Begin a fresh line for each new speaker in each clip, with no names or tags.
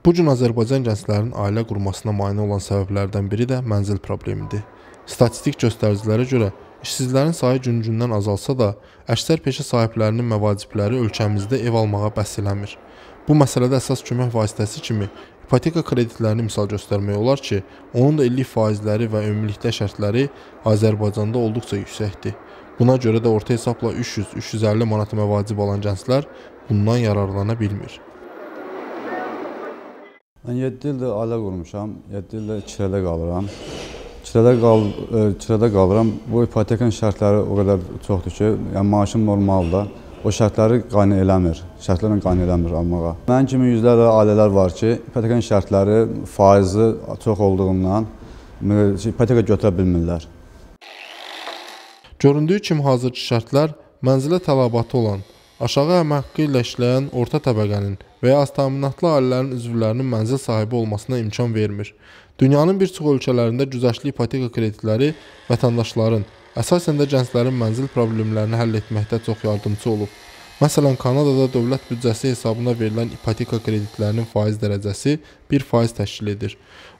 Bu gün Azərbaycan gənclərinin ailə qurmasına mane olan səbəblərdən biri də mənzil problemidir. Statistik göstəricilərə görə işsizlərin sayı gün-gündən azalsa da, əksər peşə sahiblərinin məvacibləri ölkəmizdə ev almağa bəs eləmir. Bu məsələdə əsas kömək vasitəsi kimi ipoteka kreditlərini misal göstərmək olar ki, onun da illik faizləri və ümumilikdə şərtləri Azərbaycanda olduqca yüksəkdir. Buna görə də orta hesabla 300-350 manat məvacib alan gənclər bundan yararlana bilmir.
Mən 7 ildir ailə qurmuşam, 7 ildir kirədə qalıram. Kirədə qalıram. Bu ipotekanın şərtləri o qədər çoxdur ki, yəni maaşım normaldır. O şərtləri qane eləmir, şərtlərlə qane eləmir almağa. Mənim kimi yüzlərlə ailələr var ki, ipotekanın şərtləri faizi çox olduğundan ipoteka götürə bilmirlər.
Göründüyü kimi hazırki şərtlər mənzilə tələbatı olan, aşağı əmək haqqı ilə işləyən orta təbəqənin və ya az təminatlı ailələrin üzvlərinin mənzil sahibi olmasına imkan vermir. Dünyanın bir çox ölkələrində güzəştli ipoteka kreditləri vətəndaşların, əsasən də gənclərin mənzil problemlərini həll etməkdə çox yardımçı olub. Məsələn, Kanadada dövlət büdcəsi hesabına verilən ipoteka kreditlərinin faiz dərəcəsi 1% təşkil edir.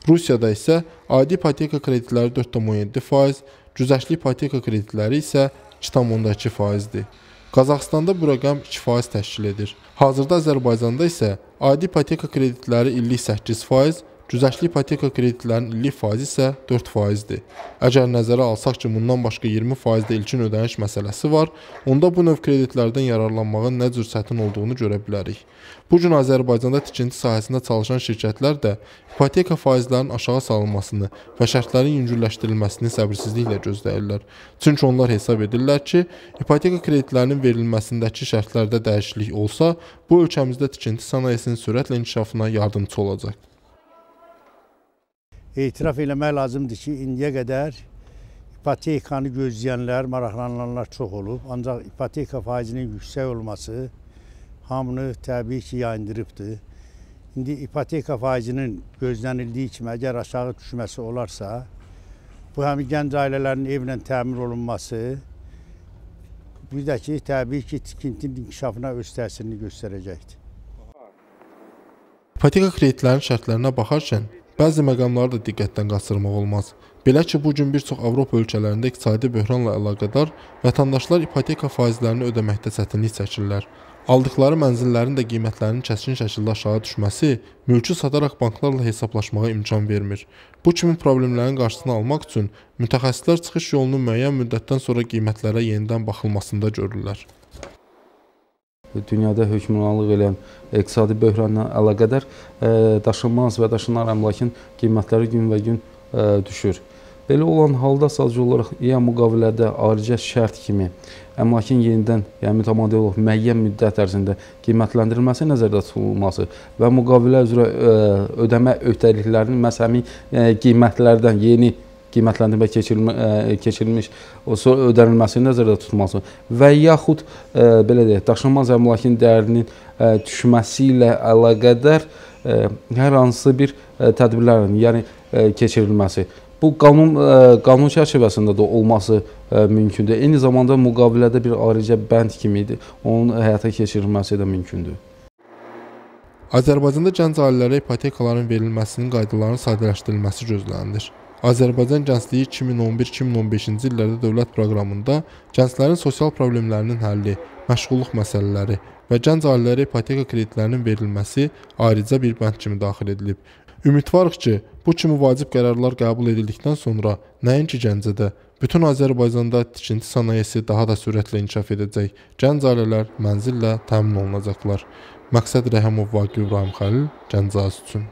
Rusiyada isə adi ipoteka kreditləri 4,7%, güzəştli ipoteka kreditləri isə 2,2%-dir. Qazaxıstanda bu rəqəm 2% təşkil edir. Hazırda Azərbaycanda isə adi ipoteka kreditləri illik 8%, güzəştli ipoteka kreditlərinin illik faizi isə 4%-dir. Əgər nəzərə alsaq ki, bundan başqa 20%-də ilkin ödəniş məsələsi var, onda bu növ kreditlərdən yararlanmağın nə cür çətin olduğunu görə bilərik. Bu gün Azərbaycanda tikinti sahəsində çalışan şirkətlər də ipoteka faizlərinin aşağı salınmasını və şərtlərin yüngülləşdirilməsini səbirsizliklə gözləyirlər. Çünki onlar hesab edirlər ki, ipoteka kreditlərinin verilməsindəki şərtlərdə dəyişiklik olsa, bu ölkəmizdə tikinti sənayesinin sürətlə inkişafına yardımçı olacaq.
Etiraf eləmək lazımdır ki, indiyə qədər ipotekanı gözləyənlər, maraqlananlar çox olub. Ancaq ipoteka faizinin yüksək olması hamını təbii ki, yayındırıbdır. İndi ipoteka faizinin gözlənildiyi kimi əgər aşağı düşməsi olarsa, bu həm gənc ailələrin evlə təmin olunması, bir də ki, təbii ki, tikintinin inkişafına öz təsirini göstərəcəkdir.
İpoteka kreditlərinin şərtlərinə baxarkən, bəzi məqamları da diqqətdən qaçırmaq olmaz. Belə ki, bu gün bir çox Avropa ölkələrində iqtisadi böhranla əlaqədar vətəndaşlar ipoteka faizlərini ödəməkdə çətinlik çəkirlər. Aldıqları mənzillərin də qiymətlərinin kəskin şəkildə aşağı düşməsi mülkü sataraq banklarla hesablaşmağa imkan vermir. Bu kimi problemlərin qarşısını almaq üçün mütəxəssislər çıxış yolunu müəyyən müddətdən sonra qiymətlərə yenidən baxılmasında görürlər.
Dünyada hökmranlıq eləyən iqtisadi böhranla əlaqədar daşınmaz və daşınan əmlakın qiymətləri gün və gün düşür. Belə olan halda sadəcə olaraq ya müqavilədə ayrıca şərt kimi əmlakın yenidən, yəni mütəmadi olaraq müəyyən müddət ərzində qiymətləndirilməsi nəzərdə tutulması və müqavilə üzrə ödəmə öhdəliklərinin məhz həmin qiymətlərdən yeni qiymətləndirmə keçirilmiş ödənilməsini nəzərdə tutulması və yaxud belə deyək, daşınmaz əmlakın dəyərinin düşməsi ilə əlaqədar hər hansı bir tədbirlərin, yəni keçirilməsi. Bu qanun çərçivəsində də olması mümkündür. Eyni zamanda müqavilədə bir ayrıca bənd kimidir. Onun həyata keçirilməsi də mümkündür.
Azərbaycanda gənc ailələrə ipotekaların verilməsinin qaydalarının sadələşdirilməsi gözlənilir. Azərbaycan Gəncliyi 2011-2015-ci illərdə dövlət proqramında gənclərin sosial problemlərinin həlli, məşğulluq məsələləri və gənc ailələrə ipoteka kreditlərinin verilməsi ayrıca bir bənd kimi daxil edilib. Ümidvarıq ki, bu kimi vacib qərarlar qəbul edildikdən sonra nəinki Gəncədə, bütün Azərbaycanda tikinti sənayesi daha da sürətlə inkişaf edəcək, gənc ailələr mənzillə təmin olunacaqlar. Məqsəd Rəhəmov, Vaqif İbrahim Xəlil, Gəncə üçün.